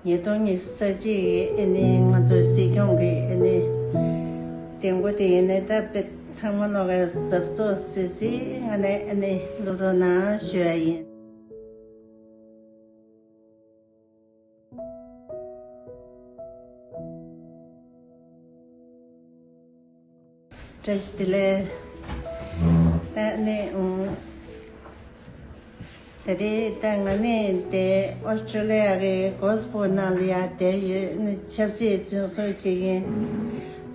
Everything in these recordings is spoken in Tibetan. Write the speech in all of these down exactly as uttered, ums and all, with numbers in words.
ཉིས་སྟོང་ཉི་ཤུ་རྩ་གཅིག་གི་ཨ་ནི་ང་ཚོའི་སྲིད་སྐྱོང་གི་ཨ་ནི་དེ་འགོ་དེ་ཡིན་ནའི་ད་དཔེ་ཚང་མ་ལོག་གི་གཟབ་གཟབ་སི་སི་ང་ནས་ཨ་ནི་བློ་དོ་ན་ཞུ་ཡ་ཡིན། བཀྲ་ཤིས་བདེ་ལེགས། ད་ནི་ཨུམ། ད་དེ་ད་ང་ནི་དེ་ཨོ་སི་ཀྲོ་ལི་ཡ་གི་གོ་སི་པོ་ནང་ལ་ཡ་བསྡད་ཡོད། ནི་ཆབ་སྲིད་བཙོན་ཟུར་ཅིག་ཡིན།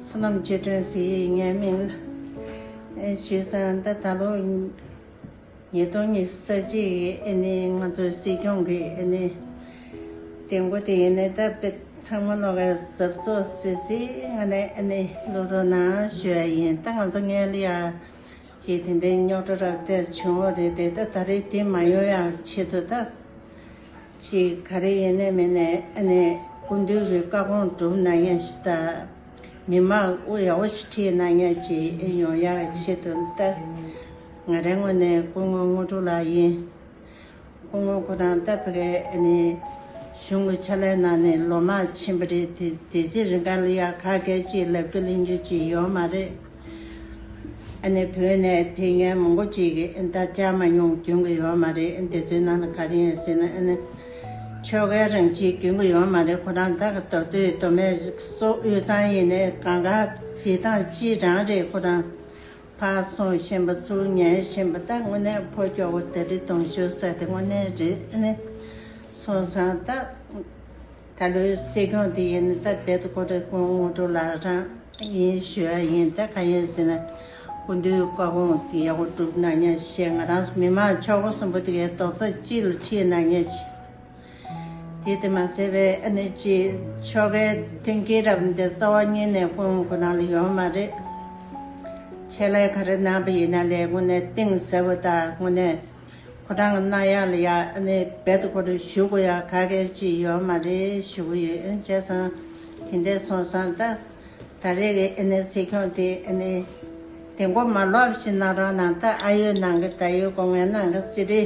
བསོད་ནམས་ཆོས་སྒྲོན་ཟེར་ཡིན་ངའི་མིང་ལ། ཨེ་ཞུས་ཙང་ད་ད་ལོ་ཉིས་སྟོང་ཉི་ཤུ་རྩ་གཅིག་གི་ཨ་ནི་ང་ཚོའི་སྲིད་སྐྱོང་གི་ཨ་ནི་དེ་འགོ་དེ་ཡིན་ནའི་ད་དཔེ་ཚང་མ་ལོག་གི་གཟབ་གཟབ་སི་སི་ང་ནས་ཨ་ནི་བློ་དོ་ན་ཞུ་ཡ་ཡིན། ད་ང་ཚོ་སྔོན་ལ་ཡ་ཅིག་དེ་འདྲའི་རྙོག་དྲ་རབ་དེ་བྱུང་བ་རེད་དེ། ད་ད་རེས་དེ་མ་ཡོང་ཡ་ཆེད་དུ་ད། ཅིག་ག་རེ་ཡིན་ནའི་མིན་ནའི་ཨ་ནི་སྐུ་མདུན་གྱི་བཀའ་དགོངས་སྒྲུབ་གནང་མཁན་ཞིག་དང་། མི་མང་དབུ་ཡག་པོ་ཞིག་ཁྲིད་གནང་མཁན་ཅིག་ཨེ་ཡོང་ཡག་ཆེད་དུ་ད། ང་རའི་ངོས་ནས་སྐུ་ངོ་དངོས་གྲུབ་ལགས་ཡིན། སྐུ་ངོ་ཁོ་རང་ད་ཕ་གའི་ཨ་ནི་གཞུང་གི་ཕྱག་ལས་གནང་ནས་ལོ་མང་ཕྱིན་པ་རེད་དེ། དེ་ཚེ་རིང་ག་ལ་ཡ་ག་གེ་ཅིག་ལབ་རྒྱུ་གླེང་རྒྱུ་ཅིག་ཡོད་མ་རེད། ཨ་ནི་བོད་ནས་ཕེབས་མཁན་མང་པོ་ཅིག་གིས་ཨ་ནི་ད་བཅར་མ་མྱོང་རྒྱུན་གྱི་ཡོད་མ་རེད། ཨ་ནི་དེ་ཚོའི་ནང་ལ་ག་རེ་ཡིན་ཟེར་ན་ཨ་ནི་ཆོལ་ཁའི་རང་བཞིན་རྒྱུན་གྱི་ཡོད་མ་རེད། ཁོ་རང་ད་ག་མདོ་སྟོད་མདོ་སྨད་སོགས་དབུས་གཙང་ཡིན་ནའི་གང་ག་གཟིགས་སྟངས་གཅིག་རང་རེད། ཁོ་རང་ཕར་གསུང་བཞིན་པ་ཚུར་ཉན་བཞིན་པ། ད་དངོས་གནས་ཕོ་སྐྱོ་བོ་དེ་རིགས་གདོང་ཤུགས་ཟེར་དེ་དངོས་གནས་རེད། ཨ་ནི་སོང་ཙང་ད། ད་ལོའི་སྲིད་སྐྱོང་དེ་ཡིན་ན་ད་རྦད་དེ་ཁོ་རང་སྐུ་ངོ་དངོས་གྲུབ་ལགས་རང་ཡིན་ཞུ་ཡ་ཡིན། ད་གང་ཡིན་ཟེར་ན་སྐུ་མདུན་བཀའ་དགོངས་དེ་ཡག་པོ་སྒྲུབ་གནང་མཁན་ཞེས་ང་རང་ཚོ་མི་མང་ཕྱོགས་གསུམ་པོ་དེ་གའི་རྡོག་རྩ་གཅིག་ལ་ཁྲིད་གནང་མཁན་ཞིག་དེ་དེ་མ་ཟད་པའི་ཨ་ནི་ཅིག་ཆོལ་ཁའི་མཐུན་རྐྱེན་རབ་འདི་རྩ་བ་ཉིད་ནས་སྐུ་ངོ་ཁོ་རང་ལ་ཡོད་མ་རེད། ཆེད་ལས་ག་རེ་གནང་པ་ཡིན་ན་ལས་དངོས་གནས་གཏིང་ཟབ་པོ་དང་དངོས་གནས། ཁོ་རང་གི་གནང་ཡག་ལ་ཡ་ཨ་ནི་རྦད་དེ་ཁོ་རང་ཞུ་དགོས་ཡག་ག་གེ་ཅིག་ཡོད་མ་རེད་ཞུ་གི་ཡོད། ཨ་ནི་བྱས་ཙང་དེ་འདྲས་སོང་ཙང་ད་ད་རེས་ཀྱི་ཨ་ནི་སྲིད་སྐྱོང་དེ་ཨ་ནི་དེ་མགོ་མ་ལོག་ཞིག་གནང་རོགས་གནང་། ད་ཨ་ཡོད་ནང་གི་ད་ཡོད་སྐུ་ངལ་ནང་གི་སི་རི་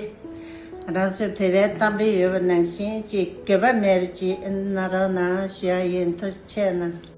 ང་རང་ཚོའི་བོད་པའི་གཏམ་དཔེ་ཡོད་པ་ནང་བཞིན་ཅིག་འགྱོད་པ་མེད་པ་ཅིག་ཨ་ནི་གནང་རོགས་གནང་ཞུ་ཡག་ཡིན། ཐུགས་རྗེ་ཆེ་གནང་།